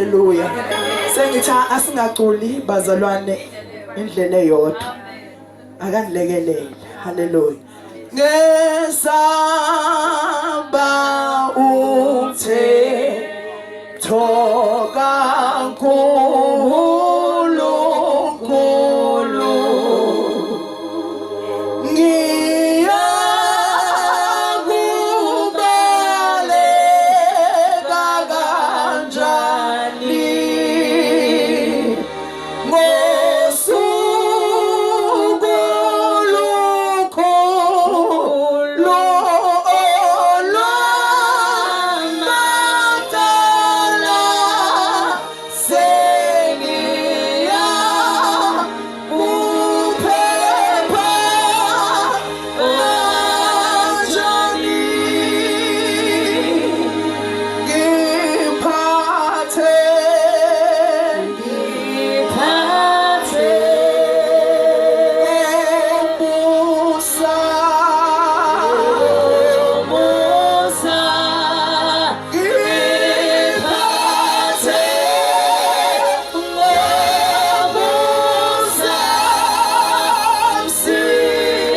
Haleluya. Sengithi asingaculi bazalwane indlela eyodwa. Akangilekelele. Haleluya. Ngesaba umthetho kaNkulunkulu. Ngiyakubaleka kanjani ngosuku olukhulu olwamadala sengiya kuphepha kanjani ngiphathe Ngiphathe ngomusa ngomusa ngiphathe ngomusa Msindisi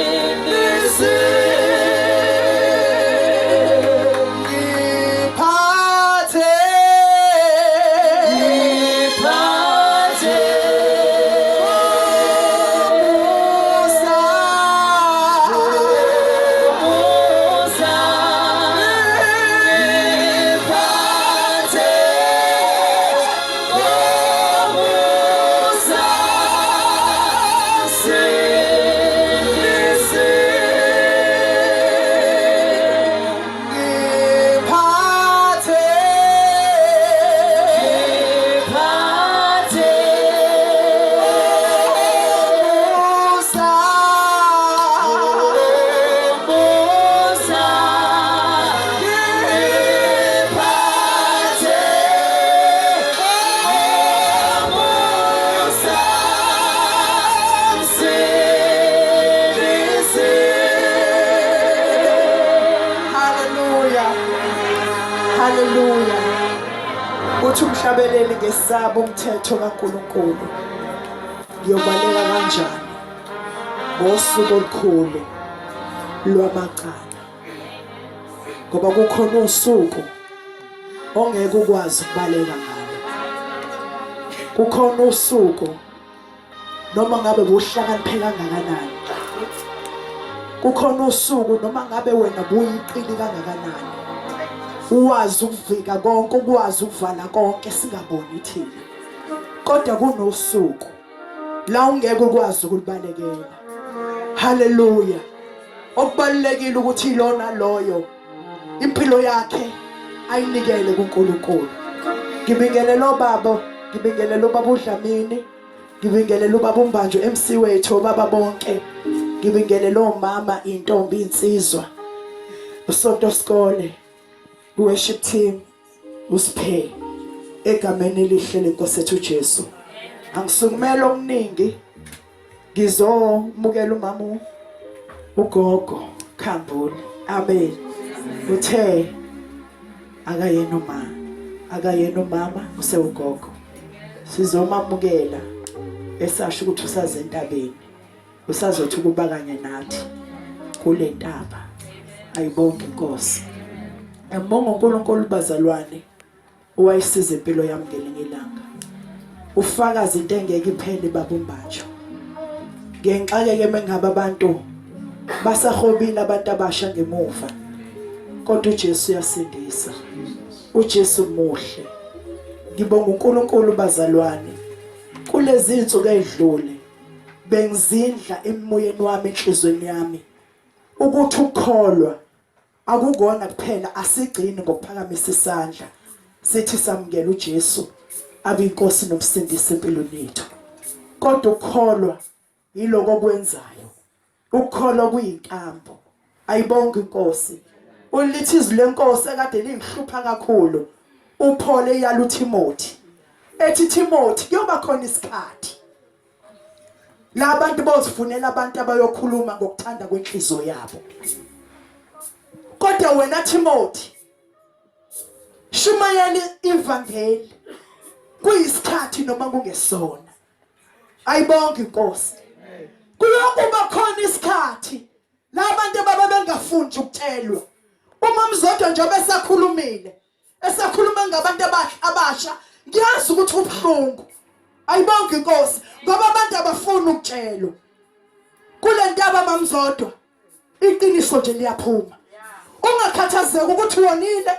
ngiphathe ngiphathe ngomusa ngomusa ngiphathe ngomusa Msindisi ngiphathe ngiphathe ngomusa ngomusa ngiphathe ngomusa Msindisi Haleluya. Haleluya. Uthi umhlabeleli ngesaba umthetho kaNkuluNkulu. Ngiyobaleka kanjani ngosuku olukhulu lwamacala? Ngoba kukhona usuku ongeke ukwazi ukubaleka ngalo. Kukhona usuku noma ngabe buhlakaniphe kangakanani kukhona usuku noma ngabe wena buyiqili kangakanani uwazi ukuvika konke ukwazi ukuvala konke singaboni thina kodwa kunosuku la ungeke ukwazi ukulibalekela haleluya okubalulekile ukuthi lona loyo impilo yakhe ayinikele kuNkulunkulu ngibingelela obaba ngibingelela ubaba uDlamini ngibingelela ubaba uMbanjo MC wethu obaba bonke ngibingelela omama intombi insizwa usonto sikole worship team usiphe egameni elihle lenkosi ethu uJesu angisukumela omningi ngizomukela umama ugogo Khambule amen uthe akayena uma akayena umama usewugogo sizomamukela esasho ukuthi usaze entabeni usazothi ukuba kanye nathi kule ntaba ayibonge inkosi ngibonga uNkulunkulu bazalwane owayisiza impilo yami ngelinye ilanga ufakaza into engeke iphele baba umbatsho ngiyengixakeke mengabe abantu basahobile abantu abasha ngemuva kodwa uJesu uyasindisa uJesu muhle ngibonga uNkulunkulu bazalwane kulezi insuku ezidlule bengizindla emoyeni wami enhlizweni yami ukuthi ukukholwa Akukona kuphela asigcini ngokuphakamisa isandla sithi samukela uJesu abe inkosi nomsindisi empilweni yethu. Kodwa ukukholwa yiloko okwenzayo. Ukukholwa kuyinkambo. Ayibonge inkosi. Ulithi izwi lenkosi ekade lingihlupha kakhulu. UPaul eyala uTimothy. Ethi Timothy kuyoba khona isikhathi La bantu bozifunela abantu abayokhuluma ngokuthanda kwenhliziyo yabo. Kodwa wena Timothy shumayela ivangeli. Kuyisikhathi noma kungesona. Ayibonke inkosi. Kuyokuba khona isikhathi labantu ababe bengafundi ukutshelwa. Uma mzodwa nje besakhulumile, esakhuluma ngabantu abasha, ngiyazi ukuthi ubuhlungu. Ayibonke inkosi ngoba abantu abafuni ukutshelwa. Kule ntaba mamzodwa iqiniso nje liyaphuma. Ungakhathazeki ukuthi wonile,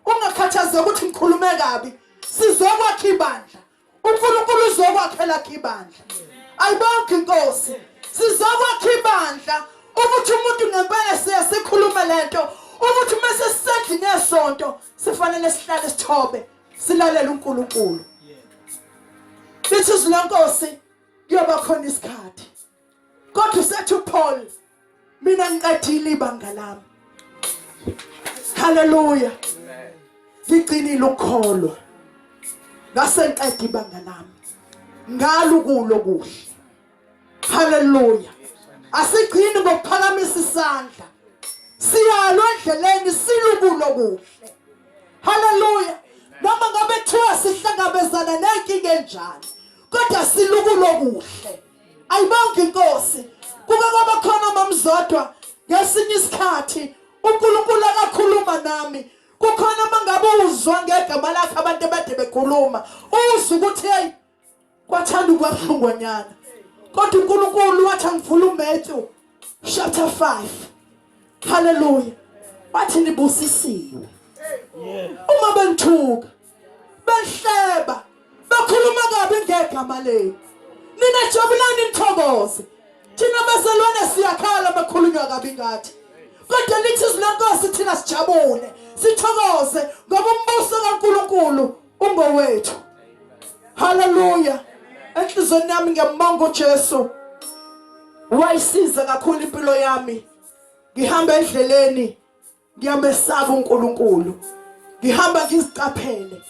ungakhathazeki ukuthi ngikhulume kabi. Sizokwakha ibandla. uNkulunkulu uzokwakhela lakhe ibandla. Ayibonke inkosi. Sizokwakha ibandla ukuthi umuntu ngempela siye sikhulume lento ukuthi mase sisendlini yesonto sifanele sihlale sithobe silalele uNkulunkulu. Lithi izwi lenkosi kuyoba khona isikhathi. Kodwa usethi uPaul mina ngiqedile ibanga lami. Haleluya. Ngigcinile ukukholwa. Ngase ngiqeda ibanga lami. Ngalukulo kuhle. Haleluya. Asigcini ngokuphakamisa isandla. Siyalwa endleleni silukulo kuhle. Haleluya. Noma ngabe kuthiwa sihlangabezana nenkinga enjani, kodwa silukulo kuhle. Ayibonge inkosi. Kuke kwaba khona mamzodwa ngesinye isikhathi uNkulunkulu akakhuluma nami. Kukhona mangabe uzwa ngegama lakhe abantu abade bekhuluma, uzwa ukuthi hey kwathanda ukuba buhlungwanyana. Kodwa uNkulunkulu wathi angivula uMatthew chapter 5. Hallelujah. Wathi nibusisiwe. Uma benithuka, behleba, bekhuluma kabi ngegama lenu. Nina jabulani nithokoze. Thina bazalwane siyakhala bakhulunywa kabi ngathi. Kodwa lithi izwi lenkosi thina sijabule, sithokoze ngoba umbuso kaNkulunkulu ungowethu. Haleluya. Enhlizweni yami ngiyambonga uJesu. Wayisiza kakhulu impilo yami. Ngihamba endleleni ngiyamesaba uNkulunkulu. Ngihamba ngiziqaphele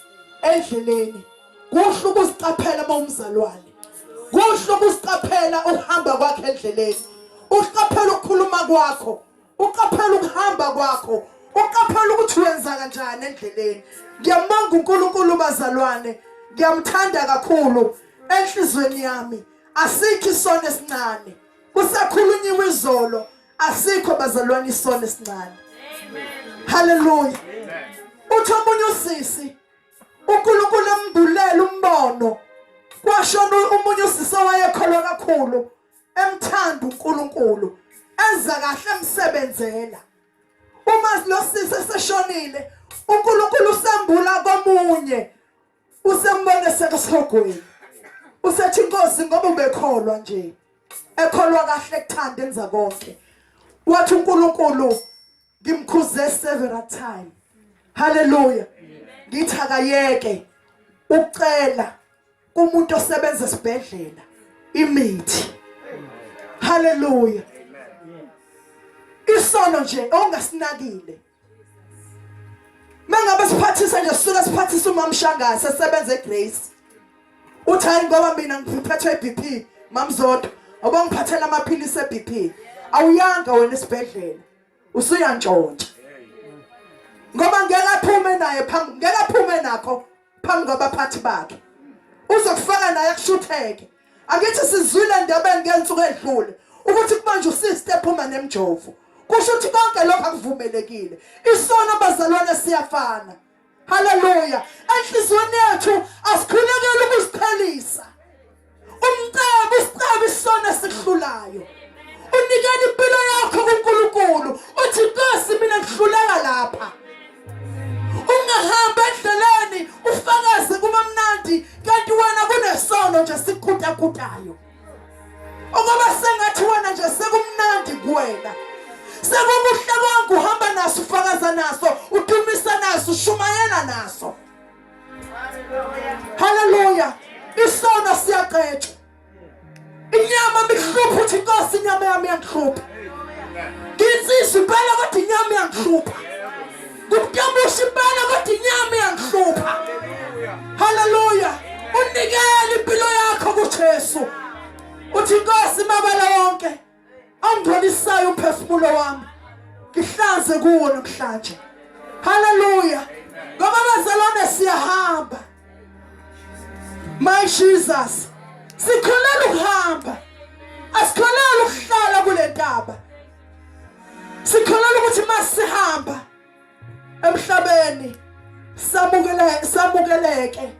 endleleni. Kuhle ukuziqaphela uma umzalwane. Kuhle ukuziqaphela ukuhamba kwakhe endleleni. Uqaphela ukukhuluma kwakho. Uqaphela ukuhamba kwakho. Uqaphela ukuthi wenza kanjani endleleni. Ngiyambonga uNkulunkulu bazalwane. Ngiyamthanda kakhulu enhlizweni yami. Asikho isono esincane. Kusakhulunyiwe izolo. Asikho bazalwane isono esincane. Hallelujah. Uthi omunye usisi uNkulunkulu embulela umbono kwashona omunye usisi owayekholwa kakhulu emthanda uNkulunkulu enza kahle emsebenzela uma lo sisi eseshonile uNkulunkulu usembula komunye usembone sekesihogweni usethi inkosi ngoba ubekholwa nje ekholwa kahle kuthanda enza konke wathi uNkulunkulu ngimkhuze several time haleluya ngithi akayeke ucela kumuntu osebenza esibhedlela imithi haleluya isono nje ongasinakile Mangabe siphathisa nje sisuke siphathisa umamshangase esebenza eGrace. Uthi hayi ngoba mina ngiphethwe iBP mamzodwa awubangiphathela amaphilisi eBP. Awuyanga wena esibhedlela. Usuyantshontsha. Ngoba ngeke aphume naye phambi ngeke aphume nakho phambi kwabaphathi bakhe. Uzokufaka naye akushutheke. Angithi sizwile endabeni ngensuku edlule ukuthi kumanje usister ephuma nemjovo. Kusho ukuthi konke lokho akuvumelekile. Isono bazalwane siyafana. Haleluya. Enhliziyweni yethu asikhulekele ukuziqhelisa. Umcebo isicebo isono esihlulayo. Unikela impilo yakho kuNkulunkulu. Uthi Nkosi mina ngihluleka lapha. Ungahamba endleleni ufakaze kumamnandi kanti wena kunesono nje sikhutakutayo. Ukuba sengathi wena nje sekumnandi kuwena. Sekukuhle konke uhamba naso ufakaza naso udumisa naso ushumayela naso. Haleluya. Isono siyaqetshwa. Inyama mihlupha uthi inkosi inyama yami iyangihlupha. Nginsizwa impela kodwa inyama iyangihlupha. Ngumntamusha impela kodwa inyama iyangihlupha. Haleluya. Unikele impilo yakho kuJesu. Uthi inkosi mabala wonke angcolisayo umphefumulo wami ngihlanze kuwo namhlanje. Haleluya. Ngoba bazalwane siyahamba. My Jesus, sikholela ukuhamba, asikholela ukuhlala kule ntaba. Sikholela ukuthi masihamba emhlabeni samukele samukeleke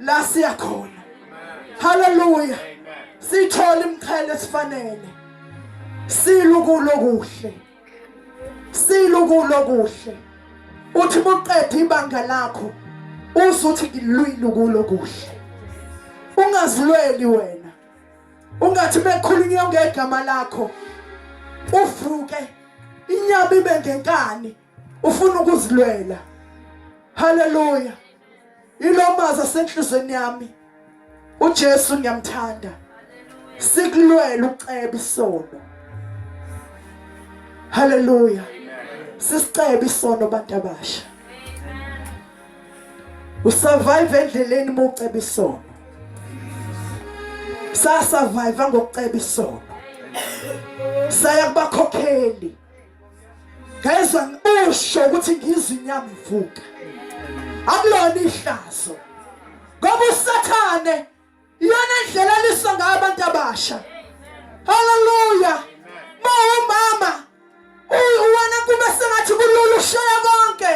la siya khona. Haleluya, sithola imqhele esifanele, silukulo kuhle, silukulo kuhle. Uthi muqedhe ibanga lakho uzuthi ngilwile kulo kuhle. Ungazilweli wena, ungathi bekhulunywa ngegama lakho uvuke inyama ibe ngenkani ufuna ukuzilwela. Haleluya, ilomazi asenhlizweni yami uJesu ngiyamthanda. Sikulwela uceba isono. Haleluya, sisicebe isono bantu abasha. Usurvive endleleni muceba isono. Sasurvive ngokuceba isono. Saya kubakhokheli. Ngezwa usho ukuthi ngizwe inyama ivuka. Akulona ihlazo. Ngoba uSathane iyona indlela alisa ngayo abantu abasha. Haleluya. Mama wena kube sengathi kulula ushaya konke.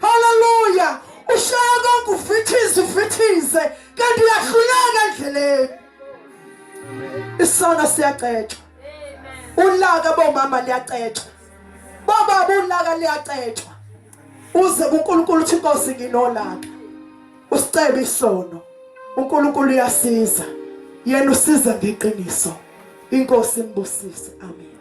Haleluya. Ushaya konke ufithize ufithize kanti uyahluleka endleleni. Isono siyacetshwa. Ulaka bomama liyacetshwa. Bobaba ulaka liyacetshwa. Uze kuNkulunkulu uthi Nkosi nginolaka. Usicebe isono. uNkulunkulu uyasiza. Yena usiza ngeqiniso. Inkosi imbusise. Amen.